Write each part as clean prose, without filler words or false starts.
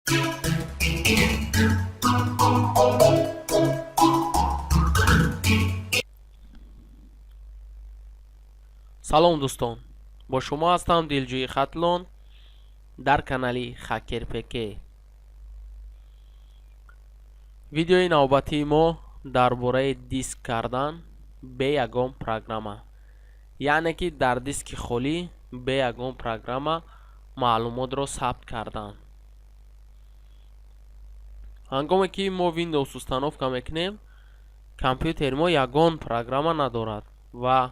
Салом, дӯстон, бо шумо ҳастам Дилҷӯи Хатлон дар канали Хакер ПК. Видеои навбатии мо дар бораи диск кардан бе ягон программа, яъне ки дар диски холӣ бе ягон программа маълумотро сабт кардан. Ҳангоме ки мо Windows установка мекунем, компютери мо ягон программа надорад ва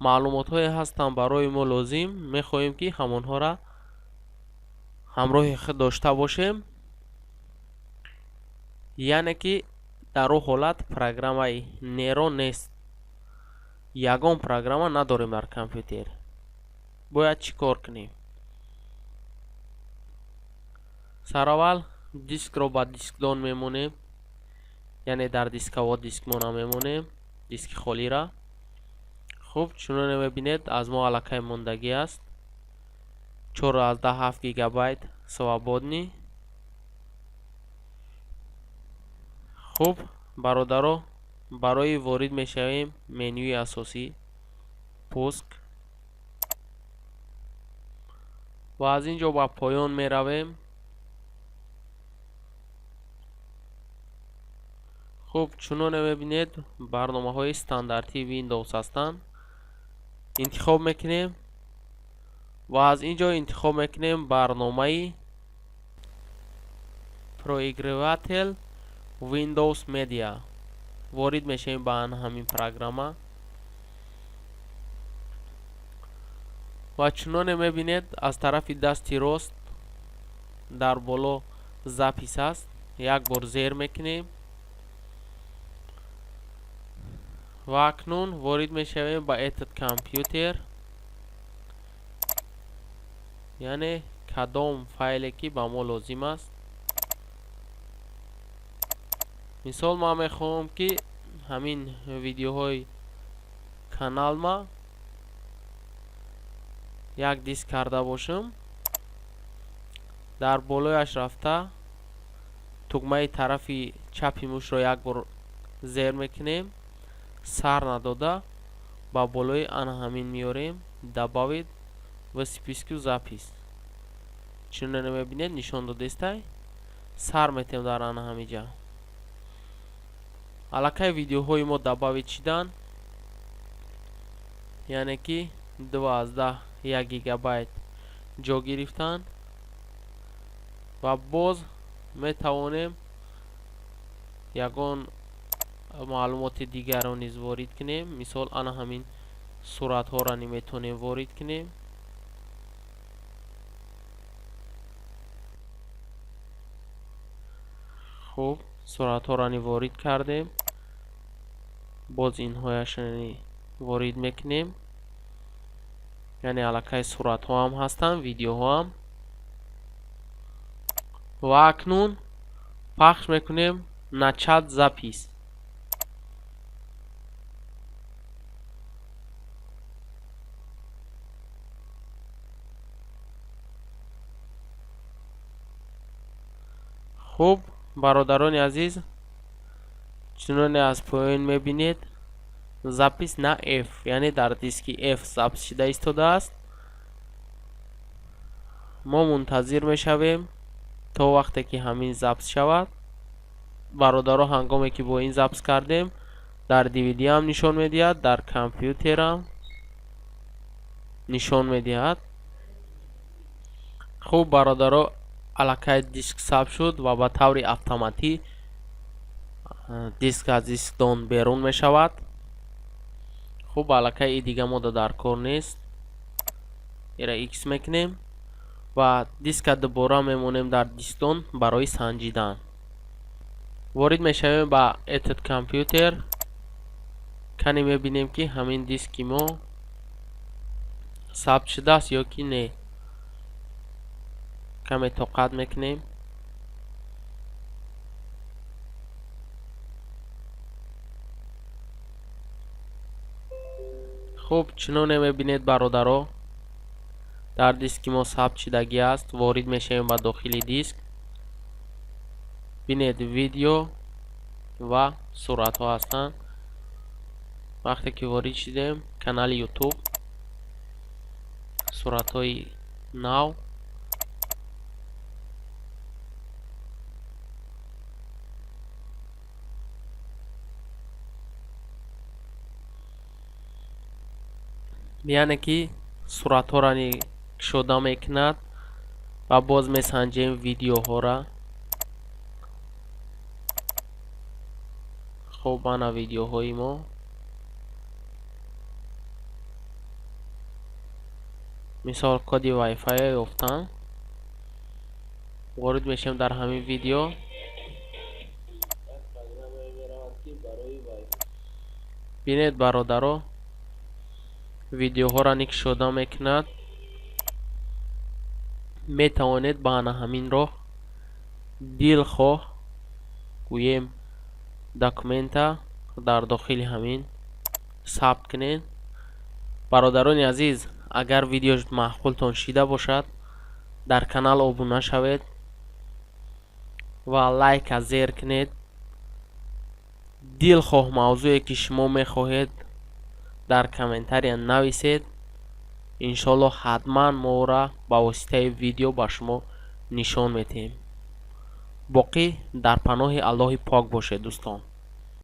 маълумотҳое ҳастанд барои мо лозим, мехоҳем, ки ҳамонҳоро ҳамроҳи худ дошта бошем. Яъне ки дар он ҳолат программаи Nero нест, ягон программа надорем дар компютер. Бояд чӣ кор кунем? Сараввал дискро ба дискдон мемонем, яъне дар дисковод дискмона мемонем, диски холира. Хуб, чуноне мебинед, аз мо аллакай мондагӣ аст 4,7 гигабайт свободный. Хуб, бародаро, барои ворид мешавем менюи асосӣ, пуск, ва аз ин ҷо ба поён меравем. Хуб, чуноне мебинед, барномаҳои стандартии Windows ҳастанд. Интихоб мекунем ва аз ин ҷо интихоб мекунем барномаи проигрыватель Windows Media. Ворид мешавем ба ҳамин программа ва чуноне мебинед, аз тарафи дасти рост дар боло запись аст, як бор зер мекунем ва акнун ворид мешавем ба этот компьютер, яъне кадом файле ки ба мо лозим аст. Мисол, ман мехоҳам, ки ҳамин видеоҳои каналма як диск карда бошам. Дар болояш рафта, тугмаи тарафи чапи мушро як бор зер мекунем, сар надода ба болои ана ҳамин меорем, добавить в списку запись. Чуноне мебинед, нишон додестай, сар метем дар ана ҳамиҷа. Аллакай видеоҳои мо добавить шидан, яъне ки 2,1 гигабайт ҷо гирифтанд. Ва боз метавонем ягон маълумоти дигарро низ ворид кунем. Мисол, ана ҳамин суратҳоро метавонем ворид кунем. Хуб, суратҳоро ворид кардем, боз инҳояшро ворид мекунем. Яъне аллакай суратҳо ҳам ҳастанд, видеоҳо ҳам. Ва акнун пахш мекунем начать запись. Хуб, бародарони азиз, чуноне аз поён мебинед, запись на F, яъне дар диски F запись шуда истодааст. Мо мунтазир мешавем то вақте ки ҳамин запись шавад. Бародаро, ҳангоме ки бо ин запись кардем, дар DVD ҳам нишон медиҳад, дар компютерам нишон медиҳад. Хуб, бародаро, аллакай диск сабт шуд ва ба таври автоматӣ диск аз дискдон берун мешавад. Хуб, аллакай и дига мода дар кор нест, ира икс мекунем ва диска дубора мемонем дар дискдон. Барои санҷидан ворид мешавем ба этот компьютер. Кане мебинем, ки ҳамин диски мо сабт шудааст ё ки не. Каме тоқат мекунем. Хуб, чуноне мебинед, бародаро, дар диски мо сабт шудагӣ аст. Ворид мешавем ба дохили диск. Бинед, видео ва суратҳо ҳастанд. Вақте ки ворид шудем канали Ютуб, суратҳои нав. Яъне ки суратҳоро кушода мекунад. Ва боз месанҷем видеоҳоро. Хуб, ана видеоҳои мо. Мисол, коди Wi-Fi ёфтан, ворид мешавем дар ҳамин видео. Бинед, бародаро, видеоҳоро кушода мекунад. Метавонед ба ана ҳамин роҳ дилхоҳ, гӯем, документа дар дохили ҳамин сабт кунед. Бародарони азиз, агар видео маъқултон шида бошад, дар канал обуна шавед ва лайка зер кунед. Дилхоҳ мавзӯе ки шумо мехоҳед, дар комментария нависед. Иншоалло, ҳатман моро ба воситаи видео ба шумо нишон медиҳем. Боқӣ дар паноҳи Аллоҳи пок бошед, дӯстон.